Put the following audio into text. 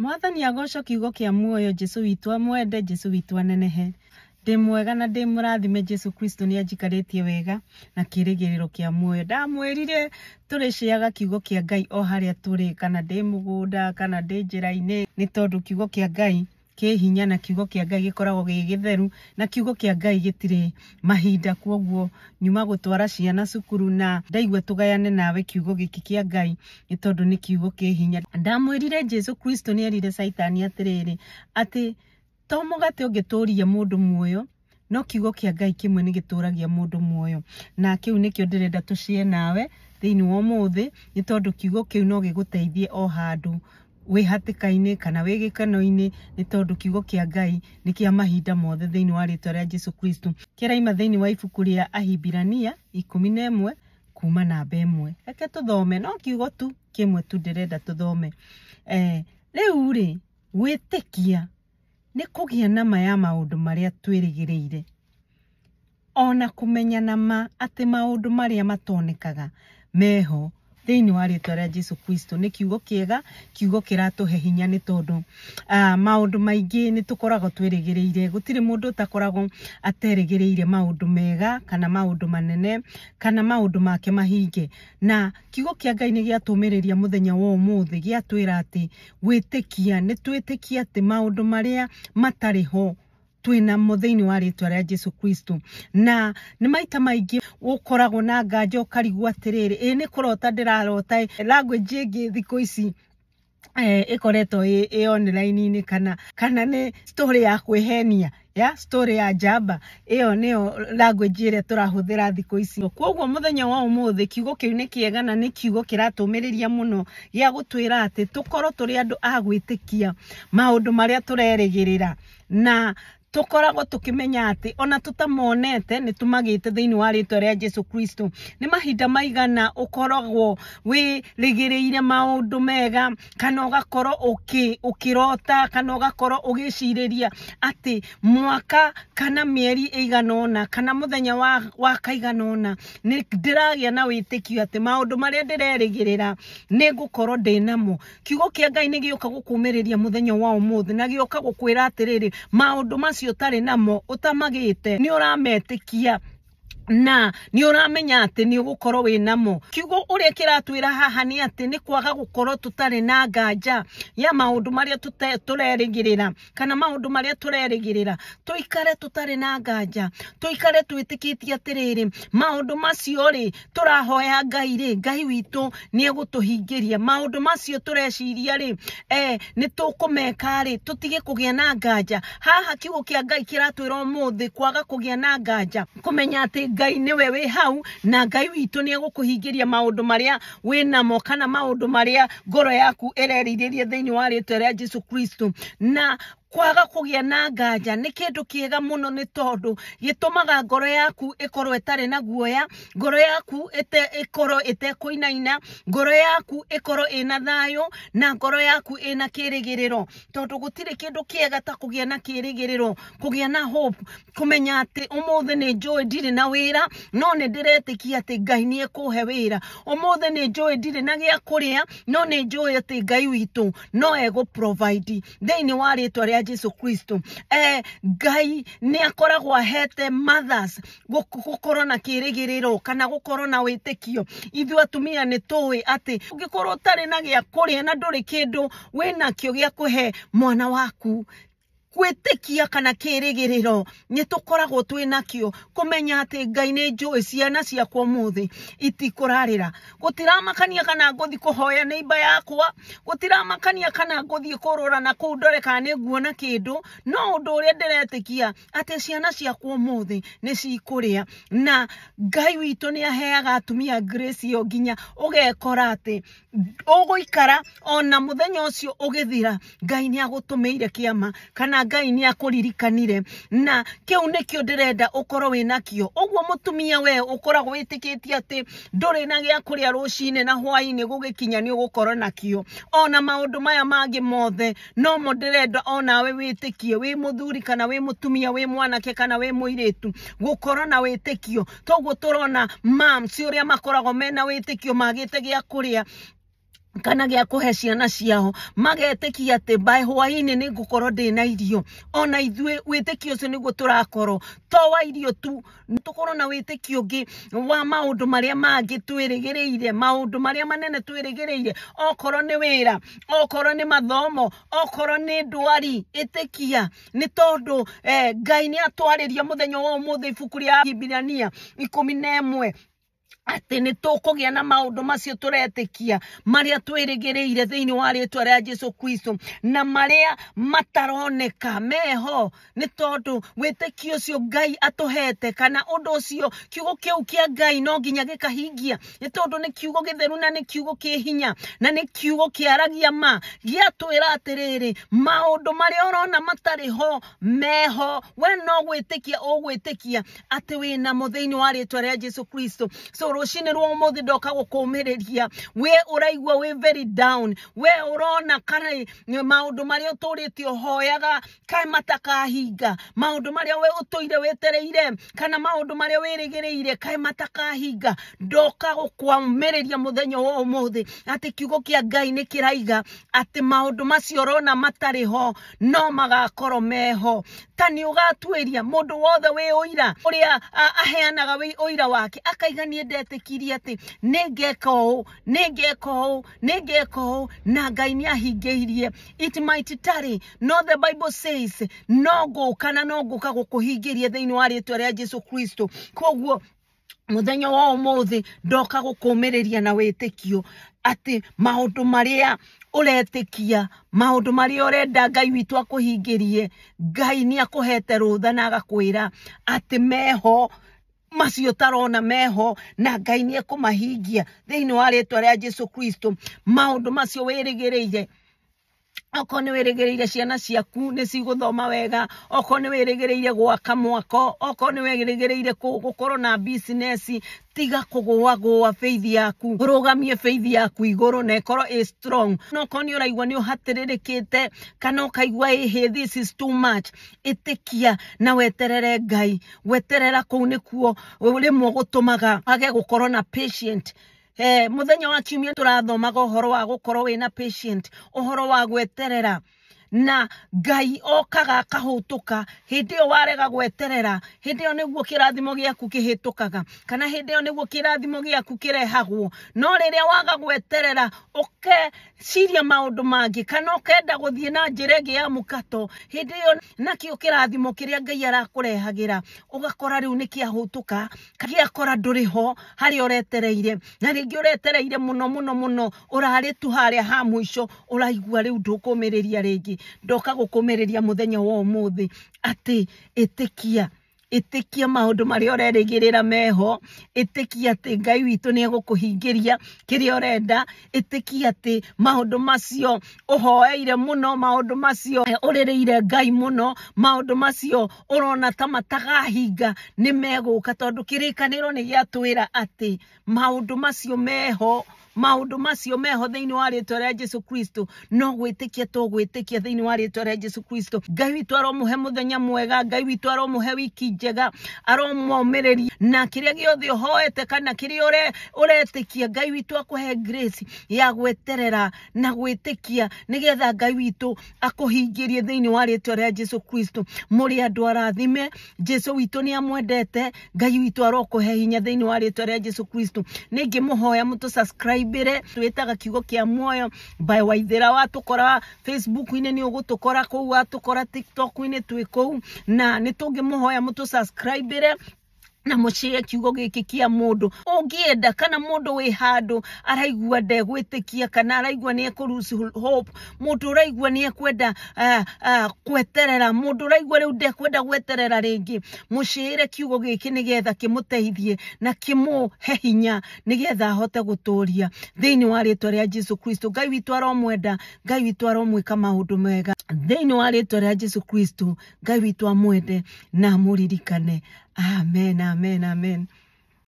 Mwathani agocwo kiugo kĩa muoyo, Jesu witũ amwende, Jesu witũ anenehe. Ndĩ mwega na ndĩ mũrathime, Jesu Kristo nĩ anjikarĩtie wega na kĩĩrĩgĩrĩro kĩa muoyo. Ndamwĩrire tũrĩciaga kiugo kĩa Ngai o harĩa tũrĩ, kana ndĩ mũgũnda kana ndĩ njĩra-inĩ, nĩ tondũ kiugo kĩa Ngai kĩ hinya na kiugo kĩa Ngai gĩkoragwo gĩ gĩtheru na kiugo kĩa Ngai gĩtirĩ mahinda. Kwoguo nyuma gũtwara ciana cukuru na ndaigua tũgayane nawe kiugo gĩkĩ kĩa Ngai nĩ tondũ nĩ kiugo kĩ hinya. Ndamwĩrire Jesu Kristo nĩ erire Caitani atĩrĩrĩ, atĩ to mũgate ũngĩtũria mũndũ muoyo, no kiugo kĩa Ngai kĩmwe nĩ gĩtũragia mũndũ muoyo. Na kĩu nĩkĩo ndĩrenda tũcie nawe thĩinĩ wa ũmũthĩ, nĩ tondũ kiugo kĩu no gĩgũteithie o handũ wĩ hatĩka-inĩ kana wĩ gĩkeno-inĩ, nĩ tondũ kiugo kĩa Ngai nĩ kĩa mahinda mothe thĩinĩ wa rĩtwa rĩa Jesu Kristo. Kĩraima thĩinĩ wa ibuku rĩa Ahibirania 11 kuma namba 1. Reke tũthome, no kiugo tu kĩmwe tu ndĩrenda tũthome. Rĩu rĩ, gwĩtĩkia nĩ kũgĩa na ma ya maũndũ marĩa twĩrĩgĩrĩire, ona kũmenya na ma atĩ maũndũ marĩa matonekaga meho thĩinĩ wa rĩtwa rĩa Jesu Kristo. Nĩ kiugo kĩega, kiugo kĩratũhe hinya, nĩ tondũ maũndũ maingĩ nĩ tũkoragwo twĩrĩgĩrĩire. Gũtirĩ mũndũ ũtakoragwo aterĩgĩrĩire maũndũ mega kana maũndũ manene kana maũndũ make mahinge. Na kiugo kĩa Ngai nĩ gĩatũmĩrĩria mũthenya wa ũmũthĩ, gĩatwĩra atĩ gwĩtĩkia nĩ twĩtĩkie atĩ maũndũ marĩa matarĩ ho twĩnamo thĩinĩ wa rĩtwa rĩa Jesu Kristo. Na nĩ maita maingĩ ũkoragwo na nganja ũkarigwo atĩrĩrĩ, ĩ nĩ kũrota ndĩrarota. Language ĩngĩ thikũ ici ĩkoretwo ĩ online-inĩ, kana nĩ story ya kwĩhenia, ya story ya njamba. Ĩyo nĩyo language ĩrĩa tũrahũthĩra thikũ ici. Kwoguo mũthenya wa ũmũthĩ kiugo kĩu nĩ kĩega na nĩ kiugo kĩratũmĩrĩria mũno gĩa gũtwĩra atĩ tũkorwo tũrĩ andũ a gwĩtĩkia maũndũ marĩa tũrerĩgĩrĩra, na tũkoragwo tũkĩmenya atĩ ona tũtamonete nĩ tũmagĩte thĩinĩ wa rĩtwa rĩa Jesu Kristo. Nĩ mahinda maigana ũkoragwo wĩrĩgĩrĩire maũndũ mega, kana ũgakorwo ũkĩrota, kana ũgakorwo ũgĩcirĩria atĩ mwaka kana mĩeri ĩigana ũna kana mũthenya wa kaigana ũna nĩ ndĩragĩa na wĩtĩkio atĩ maũndũ marĩa ndĩrerĩgĩrĩra nĩ ngũkorwo ndĩnamo. Kiugo kĩa Ngai nĩ gĩũka gũkũmĩrĩria mũthenya wa ũmũthĩ na gĩũka gũkwĩra atĩrĩrĩ, maũndũ macio ũtarĩ namo ũtamagĩte nĩ ũrametĩkia na nĩ ũramenya atĩ nĩ ũgũkorwo wĩ namo. Kiugo ũrĩa kĩratwĩra haha nĩ atĩ nĩ kwaga gũkorwo tũtarĩ na nganja ya maũndũ marĩa tũrerĩgĩrĩra kana maũndũ marĩa tũrerĩgĩrĩra, tũikare tũtarĩ na nganja, tũikare twĩtĩkĩtie atĩrĩrĩ, maũndũ macio rĩ tũrahoya Ngai rĩ, Ngai witũ nĩ egũtũhingĩria maũndũ macio tũreciria rĩ, nĩ tũkũmeka rĩ, tũtige kũgĩa na nganja. Haha kiugo kĩa Ngai kĩratwĩra ũmũthĩ kwaga kũgĩa na nganja, kũmenya atĩ Ngai nĩwe wĩ hau na Ngai witũ nĩ egũkũhingĩria maũndũ marĩa wĩ namo kana maũndũ marĩa ngoro yaku ĩrerirĩria thĩinĩ wa rĩtwa rĩa Jesu Kristo. Na kwaga kũgĩa na nganja nĩ kĩndũ kĩega mũno, nĩ tondũ gĩtũmaga ngoro yaku ĩkorwo ĩtarĩ na guoya, ngoro yaku ĩkorwo ĩtekũinaina, ngoro yaku ĩkorwo ĩna thayũ na ngoro yaku ĩna kĩĩrĩgĩrĩro, tondũ gũtirĩ kĩndũ kĩega ta kũgĩa na kĩĩrĩgĩrĩro, kũgĩa na hope, kũmenya atĩ ũmũthĩ nĩ njũĩ ndirĩ na wĩra no nĩ ndĩretĩkia atĩ Ngai nĩ ekũhe wĩra, ũmũthĩ nĩ njũĩ ndirĩ na gĩa kũrĩa no nĩ njũĩ atĩ Ngai witũ no egũ provide thĩinĩ wa rĩtwa rĩa Jesu Kristo. Ngai nĩ akoragwo ahete mothers gũkorwo na kĩĩrĩgĩrĩro kana gũkorwo na wĩtĩkio. Ithuĩ atumia nĩ tũĩ atĩ ũngĩkorwo ũtarĩ na gĩa kũrĩa na ndũrĩ kĩndũ wĩnakĩo gĩa kũhe mwana waku, gwĩtĩkia kana kĩĩrĩgĩrĩro nĩ tũkoragwo twĩnakĩo, kũmenya atĩ Ngai nĩ njũĩ ciana ciakwa ũmũthĩ itikũrarĩra. Gũtiramakania kana ngũthiĩ kũhoya neighbor yakwa, gũtiramakania kana ngũthiĩ kũrũra na kũu ndore kana nĩ nguona kĩndũ, no ũndũ ũrĩa ndĩretĩkia atĩ ciana ciakwa ũmũthĩ nĩ cikũrĩa. Na Ngai witũ nĩ aheaga atumia grace ĩyo nginya ũgekora atĩ ũgũikara ona mũthenya ũcio ũgĩthira, Ngai nĩ agũtũmĩire kĩama kana Ngai nĩ akũririkanire. Na kĩu nĩkĩo ndĩrenda ũkorwo wĩnakĩo. Ũguo mũtumia we ũkoragwo wĩtĩkĩtie atĩ ndũrĩ na gĩa kũrĩa rũcinĩ na hwaĩ-inĩ gũgĩkinya nĩ ũgũkorwo nakĩo, ona maũndũ maya mangĩ mothe nomo ndĩrenda onawe wĩtĩkie, wĩ mũthuri kana wĩ mũtumia, wĩ mwanake kana wĩ mũirĩtu, gũkorwo na wĩtĩkio. Toguo tũrona moms ũrĩa makoragwo mena wĩtĩkio magĩte gĩa kũrĩa. kana gĩa kũhe ciana ciao, magetĩkia atĩ by hwaĩ-inĩ nĩ ngũkorwo ndĩna irio. Ona ithuĩ wĩtĩkio ũcio nĩguo tũrakorwo, to wa irio tu, tũkorwo na wĩtĩkio ũngĩ wa maũndũ marĩa mangĩ twĩrĩgĩrĩire, maũndũ marĩa manene twĩrĩgĩrĩire, okorwo nĩ wĩra, okorwo nĩ mathomo, okorwo nĩ ndwari, ĩtĩkia nĩ tondũ Ngai nĩ atwarĩria mũthenya wa ũmũthĩ ibuku rĩa Ahibirania 11 atĩ nĩ tũkũgĩa na maũndũ macio tũretĩkia marĩa twĩrĩgĩrĩire thĩinĩ wa rĩtwa rĩa Jesu Kristo, na marĩa mataroneka meho, nĩ tondũ wĩtĩkio ũcio Ngai atũhete, kana ũndũ ũcio kiugo kĩu kĩa Ngai no nginya gĩkahingia, nĩ tondũ nĩ kiugo gĩtheru na nĩ kiugo kĩ hinya na nĩ kiugo kĩaragia ma, gĩatwĩra atĩrĩrĩ, maũndũ marĩa ũrona matarĩ ho meho, we no gwĩtĩkia ũgwĩtĩkia atĩ wĩnamo thĩinĩ wa rĩtwa rĩa Jesu Kristo. So rũcinĩ rwa ũmũthĩ ndoka gũkũmĩrĩria, we ũraigua wĩ very down, we ũrona kana maũndũ marĩa ũtũrĩte ũhoyaga kaĩ matakahinga, maũndũ marĩa we ũtũire wetereire kana maũndũ marĩa wĩrĩgĩrĩire kaĩ matakahinga, ndoka gũkwamĩrĩria mũthenya wa ũmũthĩ atĩ kiugo kĩa Ngai nĩ kĩraiga atĩ maũndũ macio ũrona matarĩ ho no magakorwo meho. Ta nĩ ũgatuĩria mũndũ wothe wĩ ũira ũrĩa aheanaga wĩ ũira wake, akaiga niĩ ndetĩkirie atĩ nĩ ngeka ũũ, nĩ ngeka ũũ, nĩ ngeka ũũ, na Ngai nĩ ahingĩirie. It might tarry, no the Bible says no ngũka na no ngũka gũkũhingĩria thĩinĩ wa rĩtwa rĩa Jesu Kristo. Koguo mũthenya wa ũmũthĩ ndoka gũkũmĩrĩria na wĩtĩkio atĩ maũndũ marĩa ũretĩkia, maũndũ marĩa ũrenda Ngai witũ akũhingĩrie, Ngai nĩ akũhete rũtha na agakwĩra atĩ meho macio tarona meho, na Ngai nĩ ekũmahingia thĩinĩ wa rĩtwa rĩa Jesu Kristo. Maũndũ macio wĩrĩgĩrĩire, okorwo nĩ wĩrĩgĩrĩire ciana ciaku nĩ cigũthoma wega, okorwo nĩ wĩrĩgĩrĩire gwaka mwako, okorwo nĩ wĩrĩgĩrĩire gũkorwo na business, tiga kũgũagũa faith yaku, ũrũgamie faith yaku igũrũ na ĩkorwo ĩ strong. No okorwo nĩ ũraigua nĩ ũhatĩrĩrĩkĩte kana ũkaigua ĩhĩ this is too much, ĩtĩkia na weterere Ngai. Weterera kũu nĩkuo rĩmwe gũtũmaga age gũkorwo na patient. Mũthenya wa kiumia tũrathomaga ũhoro wa gũkorwo wĩna patient, ũhoro wa gweterera, na Ngai okaga akahũtũka hĩndĩ ĩyo warega gweterera, hĩndĩ ĩyo nĩguo kĩrathimo gĩaku kĩhĩtũkaga, kana hĩndĩ ĩyo nĩguo kĩrathimo gĩaku kĩrehagwo. No rĩrĩa waga gweterera ũkeciria maũndũ mangĩ kana ũkenda gũthiĩ na njĩra ĩngĩ ya mũkato, hĩndĩ ĩyo nakĩo kĩrathimo kĩrĩa Ngai arakũrehagĩra ũgakora rĩu nĩ kĩahũtũka, gĩakora ndũrĩ ho harĩa ũretereire, na rĩngĩ ũretereire mũno mũno mũno, ũrarĩ tu harĩa ha mũico, ũraigua rĩu ndũkũmĩrĩria rĩngĩ. Ndoka gũkũmĩrĩria mũthenya wa ũmũthĩ atĩ ĩtĩkia, ĩtĩkia maũndũ marĩa ũrerĩgĩrĩra meho, ĩtĩkia atĩ Ngai witũ nĩ egũkũhingĩria kĩrĩa ũrenda, ĩtĩkia atĩ maũndũ macio ũhoeire mũno, maũndũ macio ũrĩrĩire Ngai mũno, maũndũ macio ũrona ta matakahinga nĩ megũka, tondũ kĩrĩkanĩro nĩ gĩatwĩra atĩ maũndũ macio meho, maũndũ macio meho thĩinĩ wa rĩtwa rĩa Jesu Kristo. No gwĩtĩkia tũgwĩtĩkia thĩinĩ wa rĩtwa rĩa Jesu Kristo. Ngai witũ aromũhe mũthenya mwega, Ngai witũ aromũhe wiki njega, aromomĩrĩria na kĩrĩa gĩothe ũhoete kana kĩrĩa ũretĩkia, Ngai witũ akũhe grace ya gweterera na gwĩtĩkia nĩgetha Ngai witũ akũhingĩrie thĩinĩ wa rĩtwa rĩa Jesu Kristo. Mũrĩ andũ arathime, Jesu witũ nĩ amwendete, Ngai witũ arokũhe hinya thĩinĩ wa rĩtwa rĩa Jesu Kristo. Nĩngĩmũhoya mũtũ subscribe twĩtaga kiugo kĩa muoyo by Waithera, watũkora Facebook-inĩ nĩ ũgũtũkora kũu, watũkora TikTok-inĩ twĩ kũu, na nĩ tũngĩmũhoya mũtũ subscribe na mũshare kiugo gĩkĩ kĩa mũndũ ũngĩenda, kana mũndũ wĩ handũ araigua ndegwĩtĩkia kana araigua nĩ ekũ lose hope, mũndũ ũraigua nĩ ekwenda kweterera, mũndũ ũraigua rĩu ndekwenda gweterera rĩngĩ, mũshare kiugo gĩkĩ nĩgetha kĩmũteithie na kĩmũhe hinya nĩgetha ahote gũtũria thĩinĩ wa rĩtwa rĩa Jesu Kristo. Ngai witũ aromwenda, Ngai witũ aromwĩka maũndũ mega thĩinĩ wa rĩtwa rĩa Jesu Kristo. Ngai witũ amwende na amũririkane. Amen, amen, amen.